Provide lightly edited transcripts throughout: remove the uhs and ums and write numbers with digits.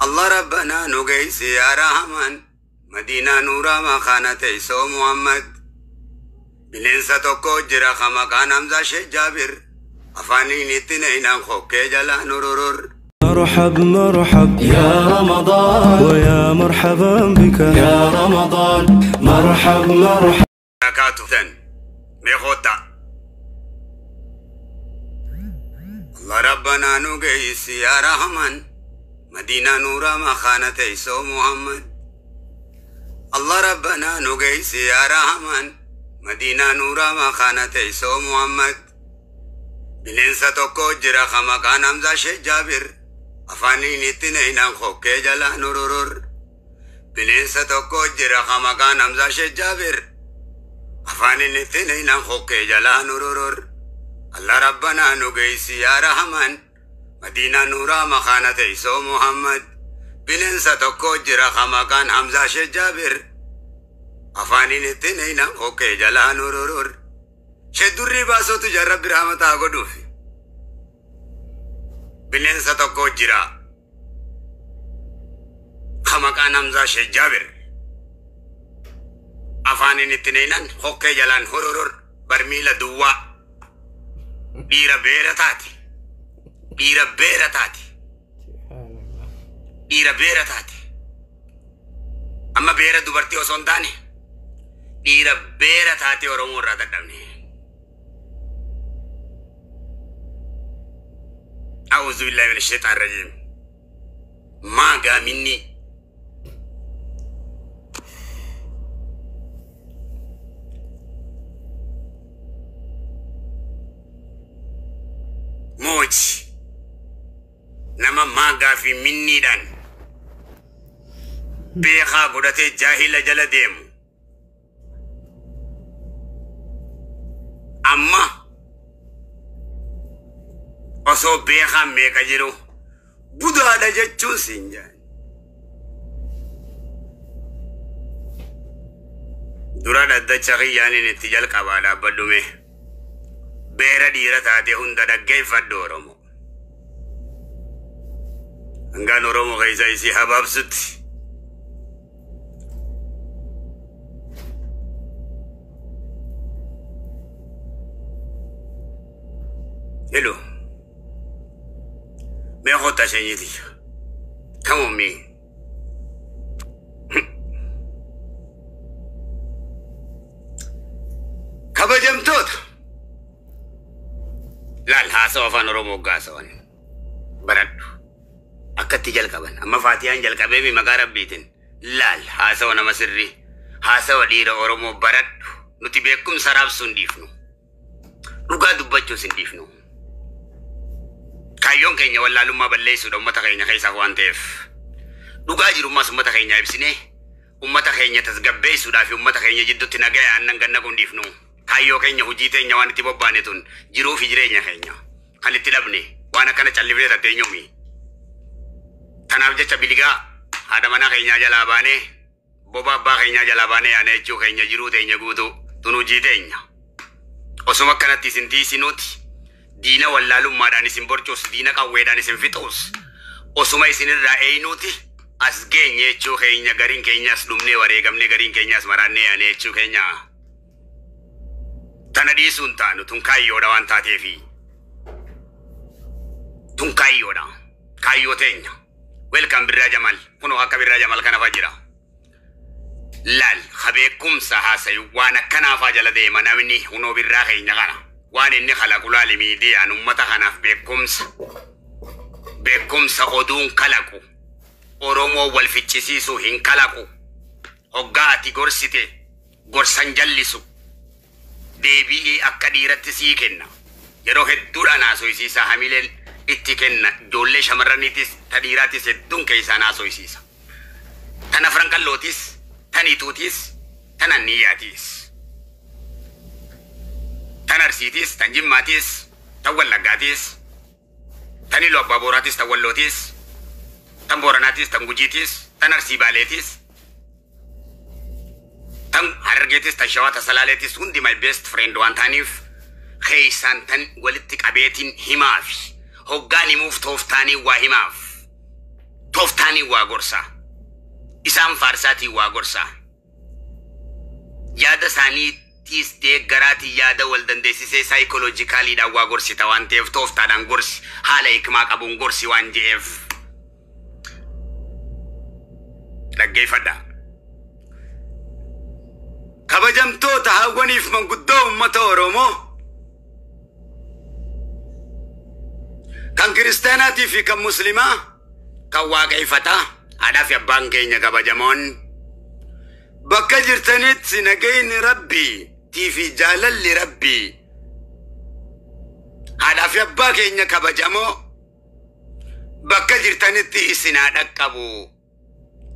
Allah Rabbana nu geessi yaa Rahman, Madiinaa nuuraa makaana teessoo Muhammad. Bineensa tokko jira ka maqaan Hamzaa Sheekh Jaabir, afaaniin itti neenaan kokkee jalaa nururur. مرحب مرحب يا رمضان، ويا مرحبا بك يا رمضان، مرحب مرحب. Barakaatu tan mee koottaa. Allah Rabbanaa nu geessi yaa Rahman, Madiinaa nuuraa makaana teessoo Muhammad. Allah Rabbanaa nu geessi yaa Rahman, Madiinaa nuuraa makaana teessoo Muhammad. Bineensa tokko jira ka maqaan Hamzaa Sheekh Jaabir, afaaniin itti neenaan kokkee jalaa nururur. Bineensa tokko jira ka maqaan Hamzaa Sheekh Jaabir, afaaniin itti neenaan kokkee jalaa nururur. Allah Rabbanaa nu geessi yaa Rahman, Madiinaa nuuraa makaana teessoo Muhammad. Bineensa tokko jira ka maqaan Hamzaa Sheekh Jaabir, afaaniin itti neenaan kokkee jalaa nururur. Sheddurrii baasootu jarra biraama taa godhuufi. Bineensa tokko jira ka maqaan Hamzaa Sheekh Jaabir, afaaniin itti neenaan hokkee jalaan hururur, barmiila duwwaa, dhiira beera taate, dhiira beera taate, dhiira beera taate. Amma beera dubartii osoo hin taane dhiira beera taate Oromoo irraa dadhabne. A'uuzu billahi mina shaytaan rajiim. Maa gaaminni mooji nama maagaa fi minniidhaan beekaa godhatee jaahila jala deemu. Amma osoo beekaan meeqa jiru budaadha jechuun siin jaan. Dura dhaddacha kiyyaaniin itti jalqabaa dhaabbadhume. Beera dhiira taate hunda dhaggeeffadhu Oromoo. Hangaan Oromoo keessa isii habaabsutti. Hello. Mee kottaa shanyiiti. Come on me. Kabajamtoota. Laal haasawa afaan Oromoo gaasawan. Baradhu. Akkatti jalqaban. Amma Faatiyaan jalqabee mi maqaa Rabbiitiin. Laal haasawa nama sirrii. Haasawa dhiira Oromoo baradhu. Nuti beekumsa raabsuu hin dhiifnu. Dhugaa dubbachuus hin dhiifnu. Kaayyoon keenya wallaalummaa balleessuudha uummata keenya keessaaf waan ta'eef. Dhugaa jirummaas uummata keenya ibsinee uummata keenya tasgabbeessuudhaa fi uummata keenya jidduutti nagaa aannan ganna kun dhiifnu. Kaayyoo keenya hojii teenya waan itti bobbaane tun jiruu fi jireenya keenya kan itti dhabne waan akkana callifnee tatteenyoomi. Tanaaf jecha biligaa haadha manaa keenyaa jalaa baanee boba abbaa keenyaa jalaa baanee yaana jechuu keenya jiruu teenya guutuu tun hojii teenya. Osuma akkanatti isin tiisinuuti diina wallaalummaadhaan isin borcuus, diina qawweedhaan isin fixuus, osuma isinirraa eeynuuti as geenye jechuu keenya, gariin keenyas dhumnee wareegamnee, gariin keenyas maraannee yaane jechuu keenya. Tana dhiisuu hin taanu, tun kaayyoodha waan taateefi. Tun kaayyoodha. Kaayyoo teenya. Welcome Birraa Jamal. Kunoo akka Birraa Jamal kana fa'aa jira. Laal ha beekumsa haasayu waan akkanaafaa jala deema namni hunoo Birraa keenya kana. Waan inni kalaqu laali miidiyaan uummata kanaaf beekumsa. Beekumsa oduun kalaqu. Oromoo wal ficcisiisuu hin kalaqu. Hoggaa ati gorsite gorsan jallisu. Deebi'ee akka dhiiratti sii kenna. Yeroo hedduudhaan haasoysiisa, hamileen itti kenna. Ijoollee shamarraniitis ta dhiiraatis hedduun keessaan haasoysiisa. Tan afran qallootis, tan ituutis, tan anniyyaatis. Tan arsiitis, tan jimmaatis, tan wallaggaatis, tan iluu abbaa booraatis, tan wallootis, tan booranaatis, tan gujiitis, tan arsii baaleetis, tan harargeetis, tan shawaa, tan salaaleetis hundi my best friend waan ta'aniif keessaan tan walitti qabeetiin himaafi. Hoggaan himuuf tooftaanii waa himaaf. Tooftaanii waa gorsaa. Isaan faarsaatii waa gorsaa. Yaada isaaniitiis deeggaraatii yaada wal dandeessisee saayikoloojikaaliidhaan waa gorsita waan ta'eef tooftaadhaan gorsi haala hikmaa qabuun gorsi waan je'eef. Dhaggeeffadhaa. Kabajamtoota hawwaniif manguddoo uummata Oromoo kan kiristaanaatii fi kan muslimaa kan waaqeffataa haadhaa fi abbaan keenya kabajamoon bakka jirtanitti nagayni rabbii fi jaalalli rabbii haadhaa fi abbaa keenya kabajamoo bakka jirtanitti isin haa dhaqqabu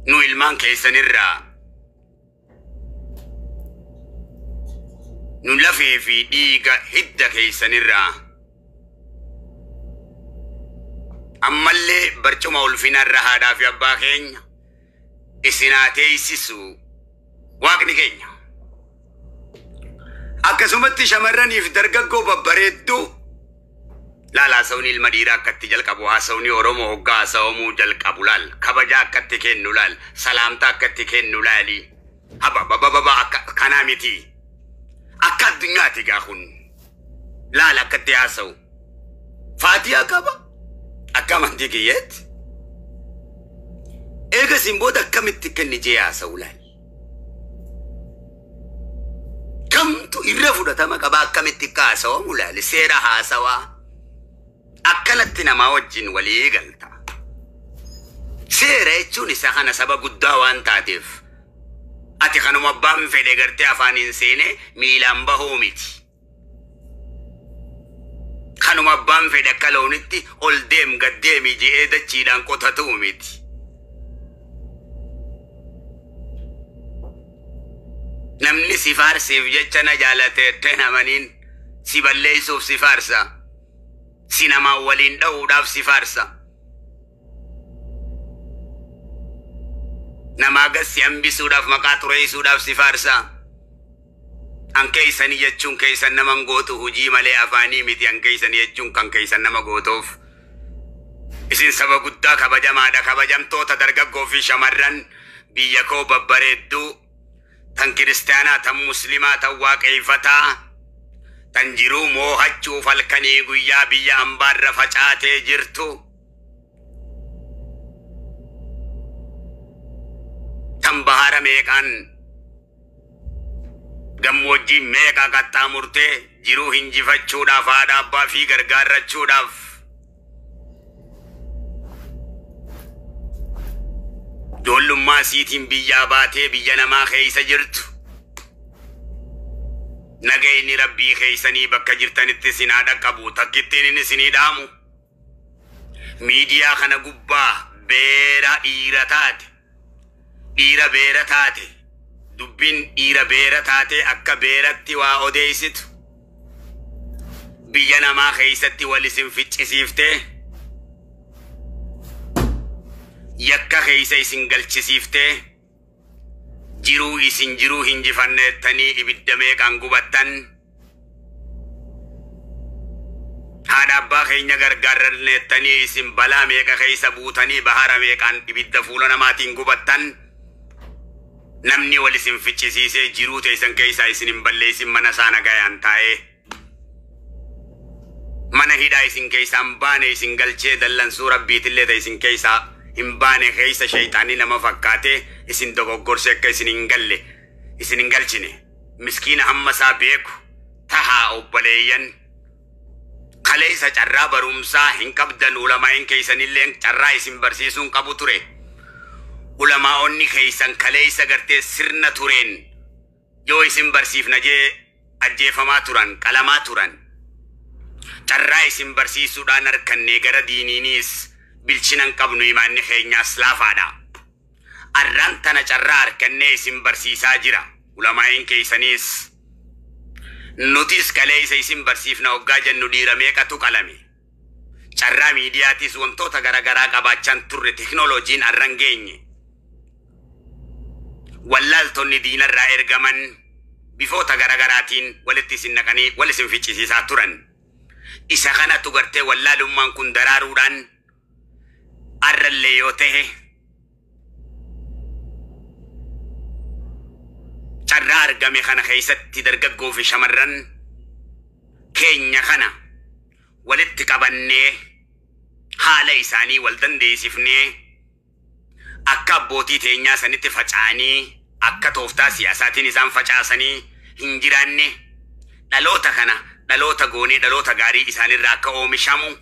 nu ilmaan keessanirraa nu lafee fi dhiiga hidda keessanirraa ammallee barcuma ulfinarra haadhaa fi abbaa keenya isin haa teessisu waaqni keenya. Akkasumatti shamarraniif dargaggoo babbareedduu laal haasawni ilma dhiiraa akkatti jalqabu haasawni Oromoo hoggaa haasawamuu jalqabu laal kabajaa akkatti kennu laal salaamtaa akkatti kennu laali haba babababa akka kanaa miti akka addunyaati gaa kun laal akkatti haasawu faatiyaa qaba akka amantii kiyyeetti eegasiin booda akkamitti kenni jee haasawu laal kamtu irra fudhatama qaba akkamitti akka haasawamu laal seera haasawaa akkanatti namaa wajjin walii galta. Seera jechuun isa kana saba guddaa waan taateef ati kanuma abbaan fedhe gartee afaaniin seene miilaan bahuu miti. Kanuma abbaan fedhe akka loonitti ol deem gad deemi je'ee dachiidhaan qotatuu miti. Namni si faarseef jecha na jaalateettee namaniin si balleessuuf si faarsa. Si namaa waliin dha'uudhaaf si faarsa. Namaa gad si hambisuudhaaf maqaa xureessuudhaaf si faarsa. An keessanii jechuun keessan naman gootu hujii malee afaanii miti an keessanii jechuun kan keessan nama gootuuf. Isin saba guddaa kabajamaadha kabajamtoota dargaggoo fi shamarran biyya koo babbareedduu tan kiristaanaa tan muslimaa tan waaqeffataa tan jiruu moohachuuf halkanii guyyaa biyya ambaarra facaatee jirtu tan bahara meeqaan gammoojjii meeqa qaxxaamurtee jiruu hinjifachuudhaaf haadha abbaa fi gargaarrachuudhaaf ijoollummaa siitiin biyyaa baatee biyya namaa keessa jirtu nagayni rabbii keessanii bakka jirtanitti isin haa dhaqqabu takkittiin inni isinii dhaamu miidiyaa kana gubbaa beera dhiira taate dhiira beera taate dubbiin dhiira beera taate akka beeratti waa odeessitu biyya namaa keessatti wal isin ficcisiiftee yakka keessa isin galchisiiftee jiruu isin jiruu hinjifanneettanii ibidda meeqaan gubattan haadha abbaa keenya gargaarranneettanii isin balaa meeqa keessa buutanii bahara meeqaan ibidda fuula namaatiin gubattan namni wal isin ficcisiisee jiruu teessan keessaa isin hin balleessin mana isaa nagayaan taa'ee mana hidhaa isin keessaa hin baane isin galchee dallansuu rabbiitillee ta'e isin keessaa hin baane keessa shayxaanii nama fakkaatee isin dogoggorse akka isin hin galle isin hin galchine miskiina hamma isaa beeku tahaa obboleeyyan kaleessa carraa barumsaa hin qabdan ulamaa'in keessanillee carraa isin barsiisuun qabu ture ulamaa'onni keessan kaleessa gartee sirna tureen yoo isin barsiifna jee ajjeefamaa turan qalamaa turan carraa isin barsiisuudhaan harkannee gara diiniiniis bilchina hin qabnu imaanni keenyaas laafaadha. Arraan tana carraa harkannee isin barsiisaa jira. Ulamaa'in keessaniis nutis kaleessa isin barsiifna hoggaa jennu dhiira meeqatu qalame. Carraa miidiyaatis wantoota garaagaraa qabaachaan turre teknooloojiin arran geenye. Wallaaltonni diinarraa ergaman bifoota garaagaraatiin walitti isin naqanii wal isin ficcisiisaa turan. Isa kanatu gartee wallaalummaan kun daraaruudhaan Arrallee yoo tahe carraa argame kana keessatti dargaggoo fi shamarran keenya kana walitti qabannee haala isaanii wal dandeessifnee akka abbootii teenyaa sanitti faca'anii akka tooftaa siyaasaatiin isaan facaasanii hin jiraanne dhaloota kana dhaloota goonee dhaloota gaarii isaanirraa akka oomishamu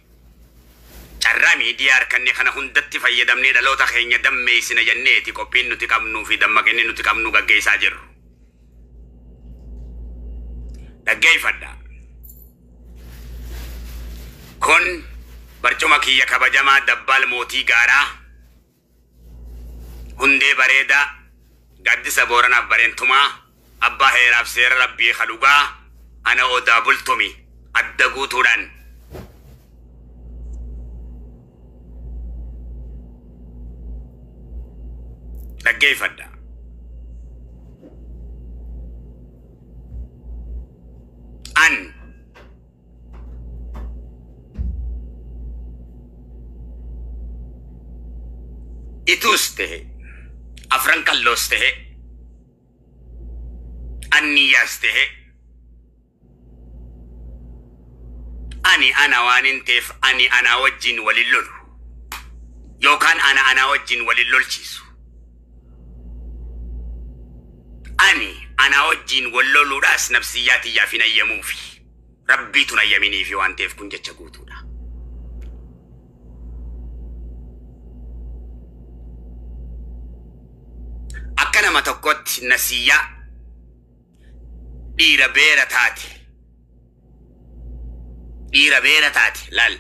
carraa miidiyaa harkanne kana hundatti fayyadamnee dhaloota keenya dammeessina jenneeti qophiin nuti qabnuu fi dammaqinni nuti qabnu gaggeessaa jirru. Dhaggeeffadha. Kun barcuma kiyya kabajamaa Dabbaal Mootii Gaaraa hundee bareedaa gaaddisa Booranaaf bareentumaa abbaa heeraaf seera rabbii kalugaa ana Odaa Bultumi adda guutuudhaan dhaggeeffadha. An ituus tahe afran qalloos tahe anniyyaas tahe ani ana waan hin ta'eef ani ana wajjin walin lolu yookaan ana ana wajjin walin lolchiisu. Ani ana wajjin wal loluudhaas nafsiyyaa tiyyaaf hin ayyamuufi. Rabbiitu hin ayyaminiifi waan ta'eef kun jecha guutuudha. Akka nama tokkotti nasiyyaa dhiira beera taate. Dhiira beera taate laal.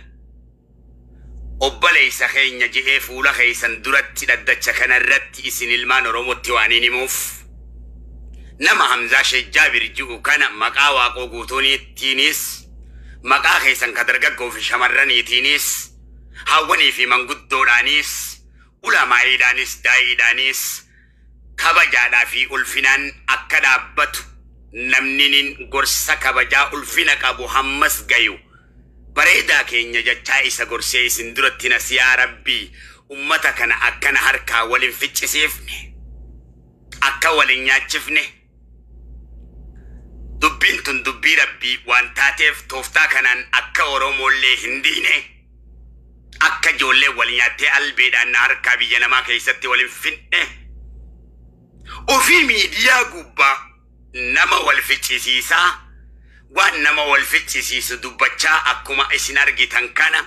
Obboleessa keenya je'ee fuula keessan duratti dhaddacha kanarratti isin ilmaan Oromootti waan hin himuuf. Nama Hamzaa Sheekh Jaabir ji'u kana maqaa waaqoo guutuunittiinis maqaa keessan ka dargaggoo fi shamarraniitiinis hawwanii fi manguddoodhaanis ulamaayiidhaanis daa'iidhaanis kabajaadhaa fi ulfinaan akka dhaabbatu namni nin gorsa kabajaa ulfina qabu hammas gayu bareedaa keenya jechaa isa gorsee isin duratti nasiyaa rabbii ummata kana akkana harkaa walin ficcisiifne akka walin nyaachifne dubbiin tun dubbii rabbii waan taateef tooftaa kanaan akka Oromoollee hin diine akka ijoollee wal nyaattee albeedhaan na harkaa biyya namaa keessatti walin finne ofii miidiyaa gubbaa nama wal ficcisiisaa waan nama wal ficcisiisu dubbachaa akkuma isin argitan kana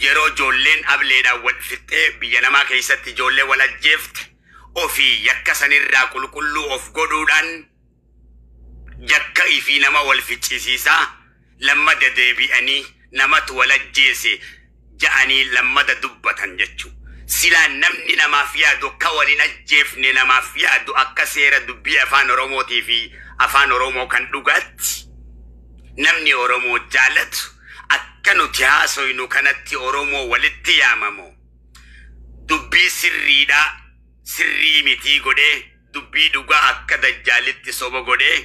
yeroo ijoolleen ableedhaan wal fixxee biyya namaa keessatti ijoollee wal ajjeefte ofii yakka sanirraa qulqulluu of godhuudhaan yakka ifii nama wal ficcisiisaa lammada deebi'anii namatu wal ajjeese ja'anii lammada dubbatan jechuu. Silaa namni namaaf yaadu akka waliin ajjeefne namaaf yaadu akka seera dubbii afaan Oromootii fi afaan Oromoo kan dhugaatti namni Oromoo jaalatu akka nuti haasoynu kanatti Oromoo walitti yaamamu dubbii sirriidhaa sirrii mitii godhee dubbii dhugaa akka dajjaalitti soba godhee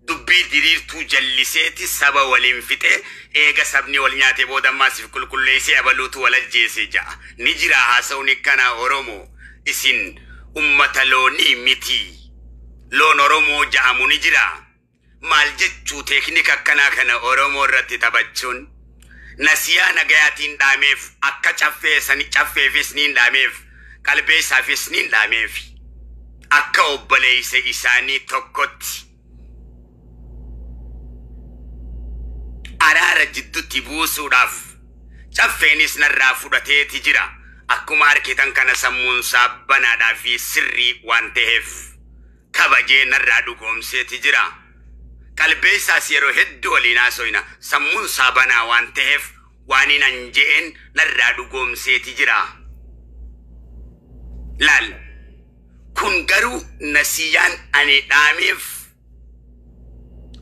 dubbii diriirtuu jalliseeti saba waliin fixee eega sabni wal nyaate booda ammaasiif qulqulleessee abaluutu wal ajjeese ja'a. Ni jira haasawni kana Oromoo isin ummata loonii miti. Loon Oromoo ja'amu ni jira. Maal jechuu teeknika akkanaa kana Oromoo irratti taphachuun nasiyaa nagayaatiin dhaameef akka caffeefis niin dhaameef qalbeessaafis niin dhaameef akka obboleessa isaanii tokkotti araara jidduutti buusuudhaaf caffeenis narraa fudhateeti jira. Akkuma argitan kana sammuunsaa banaadhaa fi sirrii waan ta'eef kabajee narraa dhugoomseeti jira. Qalbeessaas yeroo hedduu waliin haasoyna sammuunsaa banaa waan ta'eef waan hin anje'een narraa dhugoomseeti jira. Laal kun garuu nasiyyaan ani dhaameef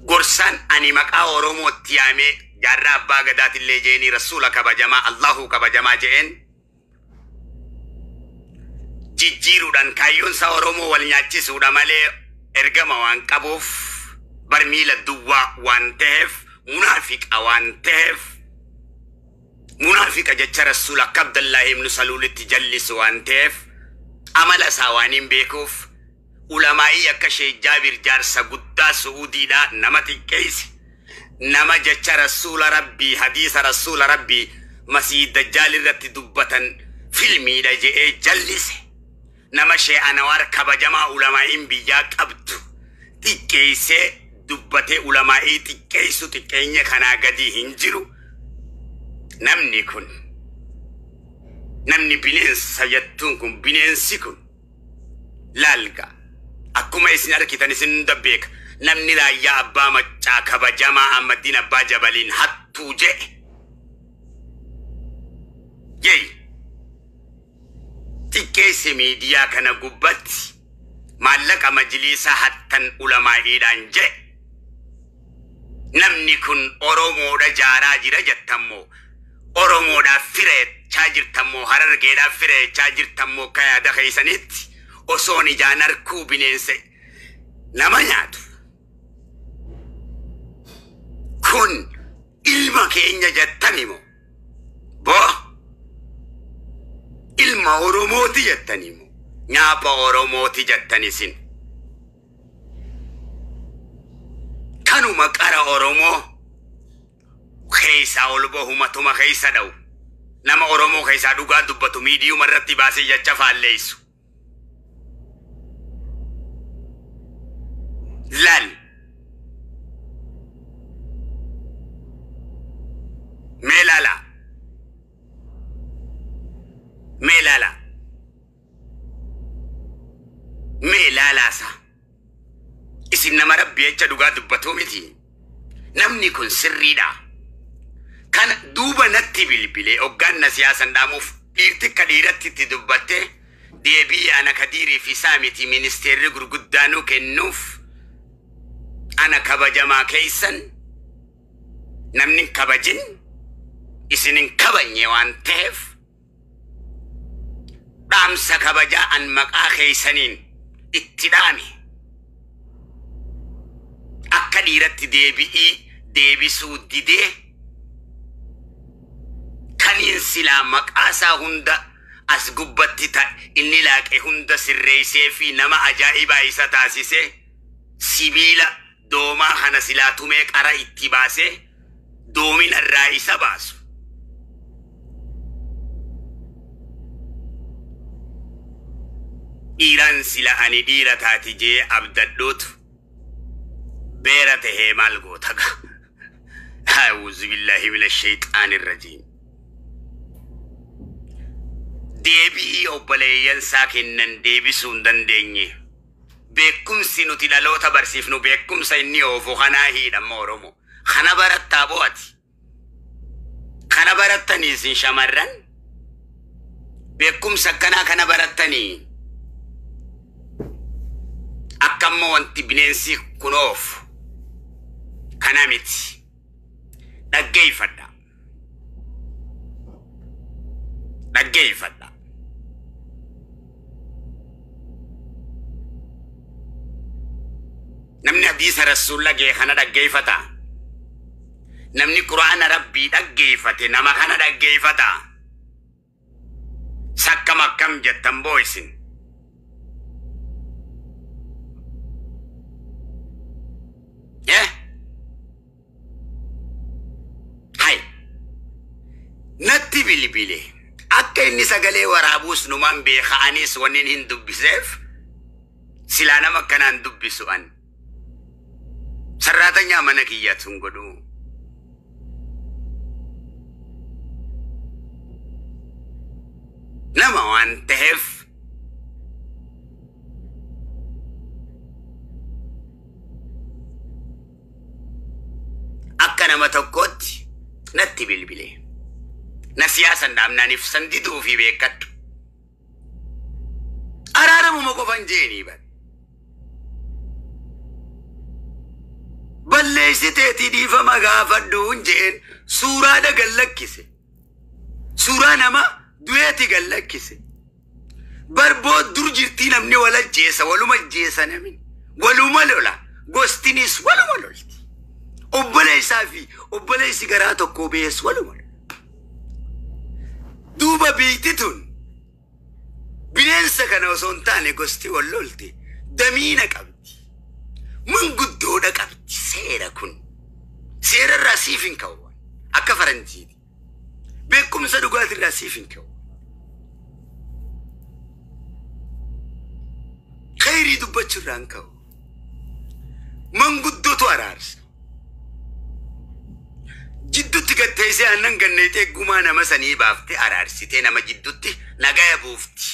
gorsaan ani maqaa Oromootti yaamee jaarraa abbaa gadaatillee jeeni rasuula kabajamaa Allahu kabajamaa je'een jijjiiruudhaan kaayyoonsa Oromoo wal nyaachisuudha malee ergama waan qabuuf barmiila duwwaa waan ta'eef munaafiqa waan ta'eef Munaafiqa jecha Rasuul akka Abdallaahi ibnu Saluulitti jallisu waan ta'eef, amala isaa waan hin beekuuf, ulamaa'ii akka Sheek Jaabir jaarsa guddaa Su'uudiidhaa nama xiqqeesse, nama jecha Rasuula Rabbii, hadiisa Rasuula Rabbii Masiih Dajjaal irratti dubbatan filmiidha je'ee jallise, nama Shee Anawaar kabajamaa ulamaa'iin biyyaa qabdu xiqqeessee dubbatee, ulamaa'ii xiqqeessu xiqqeenya kanaa gadi hin jiru. Namni kun, namni bineensa jettuun kun, bineensi kun laalga akkuma isin argitan isin hunda beeka. Namni raayyaa abbaa maccaa kabajamaa Ahmadiin Abbaa Jabaliin hattuu je'e yeey xiqqeesse, miidiyaa kana gubbatti maallaqa majliisa hattan ulamaa'iidhaan je'e, namni kun Oromoodha jaaraa jira jettammoo, Oromoodhaaf fira jechaa jirtammoo, Harargeedhaaf fira jechaa jirtammoo, akka yaada keessanitti osoon ijaan arkuu bineensa nama nyaatu kun ilma keenya jettanimo, boo ilma Oromooti jettanimo, nyaapa Oromooti jettan isin kanuma qara Oromoo keessaa ol bahu, matuma keessa dha'u, nama Oromoo keessaa dhugaa dubbatu miidiyuma irratti baasee jecha faalleessu. Laal, mee laala, mee laala, mee laalaasa. Isin nama Rabbi jecha dhugaa dubbatuu miti. Namni kun sirriidha. Kana duuba natti bilbilee hoggaan siyaasan dhaamuuf dhiirti akka dhiiratti itti dubbatte deebii ana Kadiirii fi isaa miti, ministeerri gurguddaanuu kennuuf ana kabajamaa keessan namni hin kabajin isin hin kabajne waan ta'eef, dhaamsa kabajaa an maqaa keessaniin itti dhaame akka dhiiratti deebi'ii deebisuu didee, kaniin silaa maqaa isaa hunda as gubbatti ta inni laaqe hunda sirreessee fi nama ajaa'ibaa isa taasisee, sibiila doomaa kana silaa tumee qara itti baasee doomina irraa isa baasu. Dhiiraan sila ani dhiira taati jee abdadhuutu beera tahee maal goota gaa. أعوذ بالله من الشيطان الرجيم. Deebii obboleeyyan isaa kennan deebisuu hin dandeenye. Beekumsi nuti dhaloota barsiifnu beekumsa inni oofu kanaa hiidhamma Oromoo. Kana barattaa bo'ati. Kana barattanii isin shamarran, beekumsa akkanaa kana barattanii, akka amma wanti bineensi kun oofu kana miti. Dhaggeeffadha. Dhaggeeffadha. Namni hadiisa Rasuula gee kana dhaggeeffata. Namni Quraana Rabbii dhaggeeffate nama kana dhaggeeffata. Sakkam akkam jettan boo isin? Eh? Hai. Natti bilbile. Akka inni sagalee waraabuus numaan beeka, anis wannin hin dubbiseef silaa nama akkanaan dubbisu an. Sarraatanyaa mana kiyyatu hin godhu. Nama waan ta'eef akka nama tokkootti natti bilbile. Na siyaasan dhaabnaaniif san diduu fi beekadhu. Araaramuma qofan jeenii bar. Balleessiteetii dhiifama gaafadhuun jeen, suuraadha gallakkise. Suuraa nama du'eeti gallakkise. Barboo dur jirtii namni wal ajjeesa, waluma ajjeesa namni. Waluma lola, gostinis waluma lolti. Obboleessaa fi obboleessi garaa tokko bees waluma lola. Duuba biitti tun bineensa kana osoo hin taane gosti wal lolte damiina qabdi. Manguddoodha qabdi seera kun. Seerarraa siif hin ka'u. Akka faranjiiti. Beekumsa dhugaatirraa siif hin ka'u. Khayrii dubbachuurraa hin ka'u. Manguddootu araarsa. Jidduutti gatteessee aannan ganneetee gumaa nama sanii baaftee araarsitee nama jidduutti nagaya buufti.